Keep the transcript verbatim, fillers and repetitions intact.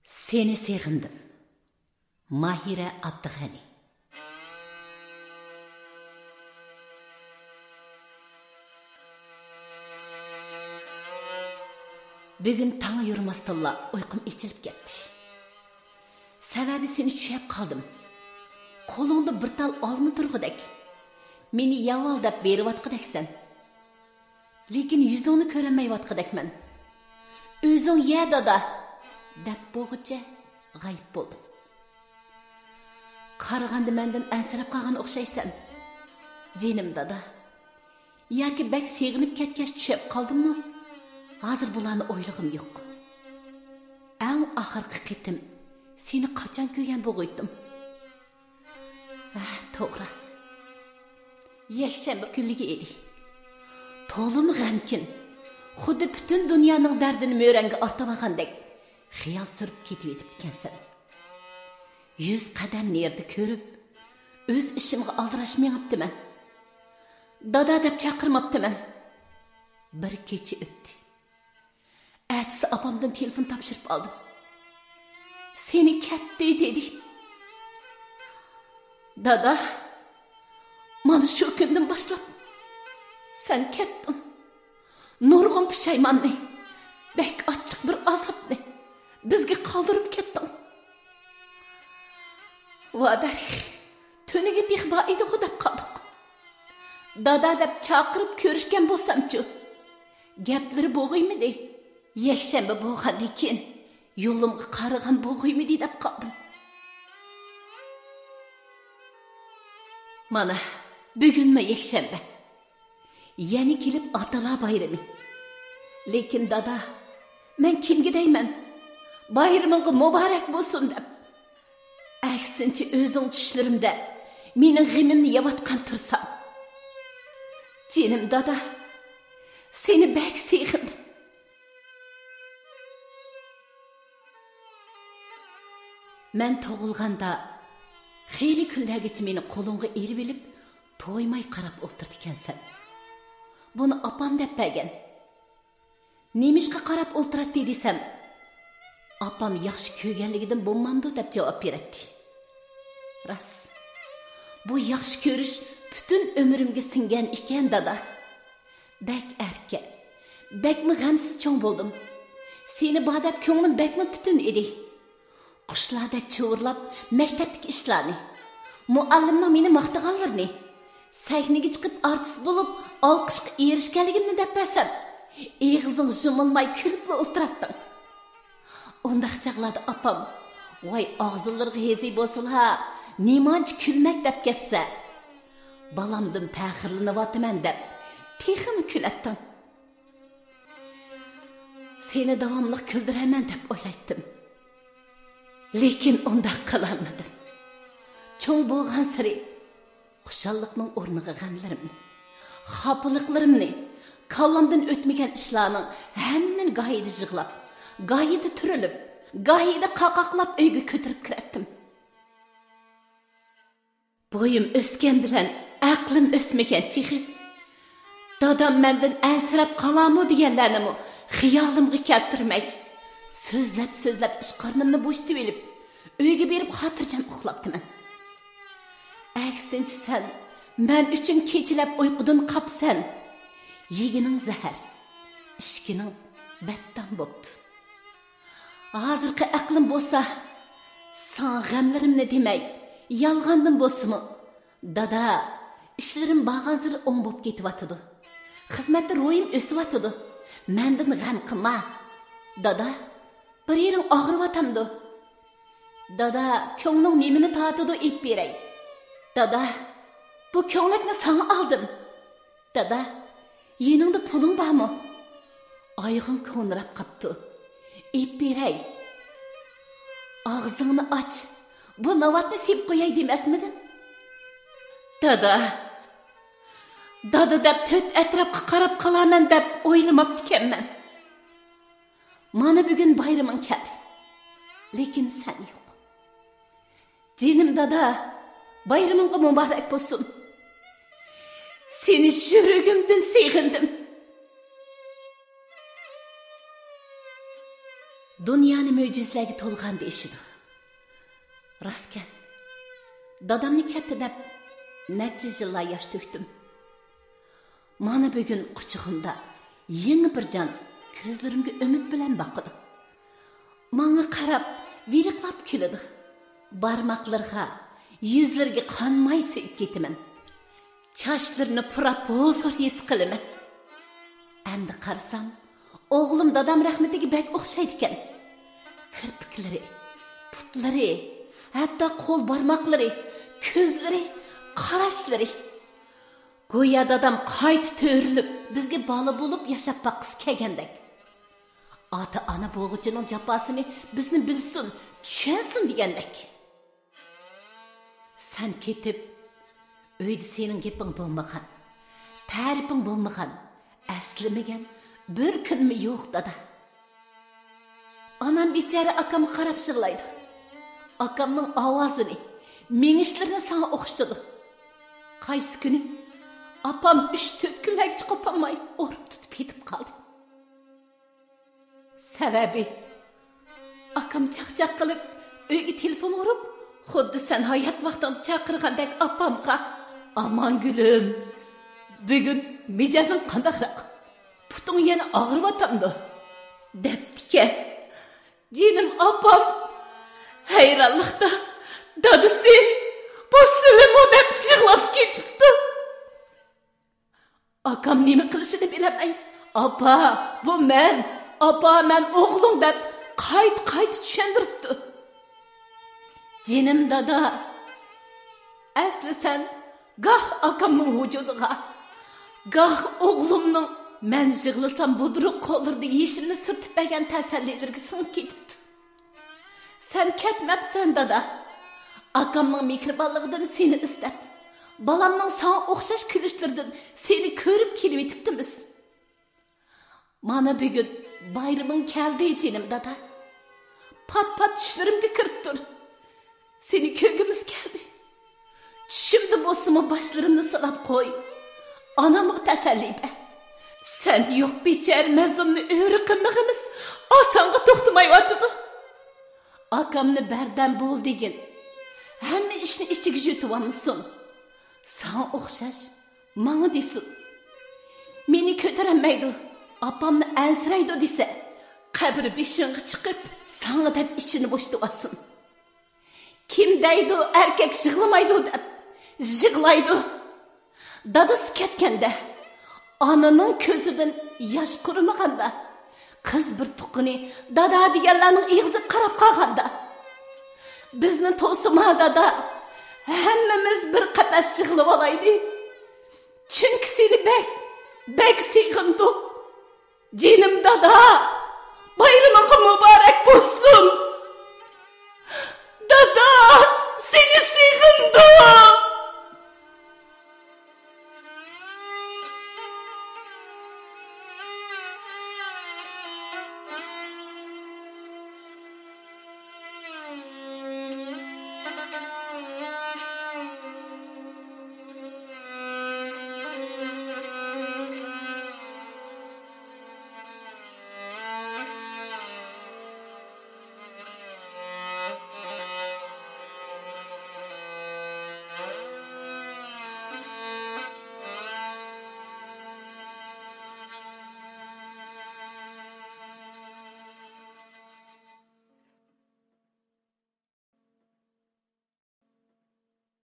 سېنى سېغىندىم. ماھىرە ئابدىغەنى. بۈگۈن تاڭ يورۇماستىنلا ئۇيقۇم ئېچىلىپ كەتتى. سەۋەبى، سېنى چۈشەپ قالدىم. قولۇڭدا بىر تال ئالما تۇرغۇدەك. مېنى يەۋال دەپ بېرىۋاتقۇدەكسەن. لېكىن يۈزۈڭنى كۆرەلمەيۋاتقۇدەكمەن. «ئۆزۈڭ يە، دادا!» دەپ بولغۇچە غايىب بولدۇڭ. قارىغاندا مەندىن ئەنسىرەپ قالغان ئوخشايسەن، جېنىم دادا. ياكى بەك سېغىنىپ كەتكەچ چۈشەپ قالدىممۇ؟ ھازىر بۇلارنى ئويلىغۇم يوق. ئەڭ ئاخىرقى قېتىم سېنى قاچان كۆرگەن بولغۇيتتۇم؟ ھە، توغرا. يەكشەنبە كۈنلۈكى ئىدى. تولىمۇ غەمكىن، خۇددى پۈتۈن دۇنيانىڭ دەردىنى مۈرەڭگە ئارتىۋالغاندەك خىيال سۈرۈپ كېتىۋېتىپتىكەنسەن. يۈز قەدەم نېرىدا كۆرۈپ، ئۆز ئىشىمغا ئالدىراش مېڭىپتىمەن. دادا دەپ چاقىرماپتىمەن. بىر كېچە ئۆتتى. ئەتىسى ئاپامدىن تېلېفون تاپشۇرۇپ ئالدىم. «سېنى كەتتى» دېدى. «دادا، مانا شۇ كۈندىن باشلاپ سەن كەتتىڭ. نۇرغۇن پۇشايماننى، بەك ئاچچىق بىر ئازابنى بىزگە قالدۇرۇپ كەتتىڭ. ۋادەرىخ، تۈنۈگۈن تېخى بار ئىدىغۇ دەپ قالدۇق. دادا دەپ چاقىرىپ كۆرۈشكەن بولسامچۇ، گەپلىرى بولغۇيمىدى. يەكشەنبە بولغاندىن كېيىن يولۇمغا قارىغان بولغۇيمىدى دەپ قالدىم. مانا، بۈگۈنمۇ يەكشەنبە. يەنە كېلىپ ئاتىلار بايرىمى. لېكىن دادا، مەن كىمگە دەيمەن؟ بايرىمىڭغا مۇبارەك بولسۇن دەپ. ئەكسىنچە، ئۆزۈڭ چۈشلىرىمدە مېنىڭ غېمىمنى يەۋاتقان تۇرساڭ. جېنىم دادا، سېنى بەك سېغىندىم. مەن تۇغۇلغاندا خېلى كۈنلەرگىچە مېنى قولۇڭغا ئېلىۋېلىپ، تويماي قاراپ ئولتۇرىدىكەنسەن. بۇنى ئاپام دەپ بەرگەن. نېمىشقا قاراپ ئولتۇراتتى دېسەم، ئاپام ياخشى كۆرگەنلىكىدىن بولمامدۇ دەپ جاۋاب بېرەتتى. راست، بۇ ياخشى كۆرۈش پۈتۈن ئۆمرۈمگە سىڭگەن ئىكەن، دادا. بەك ئەركە، بەكمۇ غەمسىز چوڭ بولدۇم. سېنى بار دەپ كۆڭلۈم بەكمۇ پۈتۈن ئىدى. قۇشلاردەك چۇۋۇرلاپ مەكتەپتىكى ئىشلارنى، مۇئەللىمنىڭ مېنى ماختىغانلىرىنى، سەھنىگە چىقىپ ئارتىس بولۇپ ئالقىشقا ئېرىشكەنلىكىمنى دەپ بەرسەم، ئېغىزىڭ يۇمۇلماي كۈلۈپلا ئولتۇراتتىڭ. ئۇنداق چاغلاردا ئاپام، «ۋاي، ئاغزىلىرىغا ھېزى بولسىلا، نېمانچە كۈلمەك» دەپ كەتسە، «بالامدىن پەخىرلىنىۋاتىمەن» دەپ تېخىمۇ كۈلەتتىڭ. سېنى داۋاملىق كۈلدۈرەرمەن دەپ ئويلايتتىم. لېكىن ئۇنداق قىلالمىدىم. چوڭ بولغانسېرى خۇشاللىقنىڭ ئورنىغا غەملىرىمنى، خاپىلىقلىرىمنى، كاللامدىن ئۆتمىگەن ئىشلارنىڭ ھەممىنى گاھىدا يىغلاپ، گاھىدا تۈرۈلۈپ، گاھىدا قاقاقلاپ ئۆيگە كۆتۈرۈپ كىرەتتىم. بويۇم ئۆسكەن بىلەن ئەقلىم ئۆسمىگەن تېخى. دادام مەندىن ئەنسىرەپ قالارمۇ دېگەنلەرنىمۇ خىيالىمغا كەلتۈرمەي، سۆزلەپ-سۆزلەپ ئىچ قارنىمنى بوشىتىۋېلىپ، ئۆيگە بېرىپ خاتىرجەم ئۇخلاپتىمەن. ئەكسىنچە، سەن مەن ئۈچۈن كېچىلەپ ئۇيقۇدىن قاپسەن. يېگىنىڭ زەھەر، ئىچكىنىڭ بەتتام بوپتۇ. ھازىرقى ئەقلىم بولسا، ساڭا غەملىرىمنى دېمەي، يالغاندىن بولسىمۇ، دادا، ئىشلىرىم بارغانسېرى ئوڭ بولۇپ كېتىۋاتىدۇ. خىزمەتتە روھىم ئۆسۈۋاتىدۇ. مەندىن غەم قىلما. دادا، بىر يېرىڭ ئاغرىۋاتامدۇ؟ دادا، كۆڭلۈڭ نېمىنى تارتىدۇ، ئېلىپ بېرەي. دادا، بۇ كۆڭلەكنى ساڭا ئالدىم. دادا، يېنىڭدا پۇلۇڭ بارمۇ؟ ئايىغىڭ كونىراپ قاپتۇ. ئېلىپ بېرەي. ئاغزىڭنى ئاچ. بۇ ناۋاتنى سېلىپ قوياي دېمەسمىدىم؟ دادا، دادا دەپ تۆت ئەتراپقا قاراپ قالارمەن دەپ ئويلىماپتىكەنمەن. مانا بۈگۈن بايرىمىڭ كەلدى. لېكىن سەن يوق. جېنىم دادا، بايرىمىڭغا مۇبارەك بولسۇن. سېنى يۈرىكىمدىن سېغىندىم. دۇنيانى مۆجىزىلەرگە تولغان دېيىشىدۇ. راستكەن، دادامنى كەتتى دەپ نەچچە يىللار ياش تۆكتۈم. مانا بۈگۈن قۇچىقىمدا يېڭى بىر جان كۆزلىرىمگە ئۈمىد بىلەن باقىدۇ. ماڭا قاراپ ۋىرىقلاپ كۈلىدۇ. بارماقلىرىغا، يۈزلىرىگە قانماي سۆيۈپ كېتىمەن. چاچلىرىنى پۇراپ ھۇزۇر ھېس قىلىمەن. ئەمدى قارىسام، ئوغلۇم دادام رەھمىتىگە بەك ئوخشايدىكەن. كىرپىكلىرى، پۇتلىرى، ھەتتا قول بارماقلىرى، كۆزلىرى، قاراشلىرى. گويا دادام قايتا تۆرىلىپ، بىزگە بالا بولۇپ ياشاپ باققۇسى كەلگەندەك. ئاتا-ئانا بولغۇچىنىڭ جاپاسىنى بىزنى بىلسۇن، چۈشەنسۇن دېگەندەك. سەن كېتىپ، ئۆيدە سېنىڭ گېپىڭ بولمىغان، تەرىپىڭ بولمىغان، ئەسلىمىگەن بىر كۈنمۇ يوق، دادا. ئانام بىچارە ئاكامغا قاراپ يىغلايدۇ. ئاكامنىڭ ئاۋازىنى، مېڭىشلىرىنى ساڭا ئوخشىتىدۇ. قايسى كۈنى ئاپام ئۈچ تۆت كۈنلەرگىچە قوپالماي ئورۇن تۇتۇپ يېتىپ قالدى. سەۋەبى، ئاكام چاقچاق قىلىپ، ئۆيگە تېلېفون ئۇرۇپ، خۇددى سەن ھايات ۋاقتىڭدا چاقىرغاندەك ئاپامغا، «ئامانگۈلۈم، بۈگۈن مىجەزىڭ قانداقراق؟ پۇتۇڭ يەنە ئاغرىۋاتامدۇ؟» دەپتىكەن. جېنىم ئاپام ھەيرانلىقتا، «دادىسى، بۇ سىلىمۇ؟» دەپ يىغلاپ كېتىپتۇ. ئاكام نېمە قىلىشىنى بىلەلمەي، «ئاپا، بۇ مەن، ئاپا، مەن ئوغلۇڭ» دەپ قايتا-قايتا چۈشەندۈرۈپتۇ. جېنىم دادا، ئەسلى سەن گاھ ئاكامنىڭ ۋۇجۇدىغا، گاھ ئوغلۇمنىڭ مەن يىغلىسام بۇدرۇق قوللىرىدا يېشىمنى سۈرتۈپ بەرگەن تەسەللىلىرىگە سىڭىپ كېتىپتۇ. سەن كەتمەپسەن، دادا. ئاكامنىڭ مېھرىبانلىقىدىن سېنى ئىزدەپ، بالامنىڭ ساڭا ئوخشاش كۈلۈشلىرىدىن سېنى كۆرۈپ كېلىۋېتىپتىمىز. مانا بۈگۈن بايرىمىڭ كەلدى، جېنىم دادا. پات-پات چۈشلىرىمگە كىرىپ تۇر. سېنى كۆرگۈمىز كەلدى. چۈشۈمدە بولسىمۇ باشلىرىمنى سىلاپ قوي. ئانامغا تەسەللى بەر. سەن يوق بىچارە مەزلۇمنى ئۆرە قىلمىقىمىز ئاسانغا توختىمايۋاتىدۇ. ئاكامنى بەردەم بول دېگىن. ھەممە ئىشنى ئىچىگە يۇتۇۋالمىسۇن. ساڭا ئوخشاش ماڭا دېسۇن. مېنى كۆتۈرەلمەيدۇ، ئاپامنى ئەنسىرەيدۇ دېسە، قەبرە بېشىڭغا چىقىپ، ساڭا دەپ ئىچىنى بوشىتىۋالسۇن. كىم دەيدۇ، ئەركەك يىغلىمايدۇ دەپ، يىغلايدۇ. دادىسى كەتكەندە، ئانىنىڭ كۆزىدىن ياش قۇرۇمىغاندا، قىز بىر تۇغقىنى دادا دېگەنلەرنىڭ ئېغىزىغا قاراپ قالغاندا، بىزنى توسۇما دادا، ھەممىمىز بىر قەپەس يىغلىۋالايلى. چۈنكى سېنى بەك، بەك سېغىندۇق. جېنىم دادا، بايرىمىڭ مۇبارەك!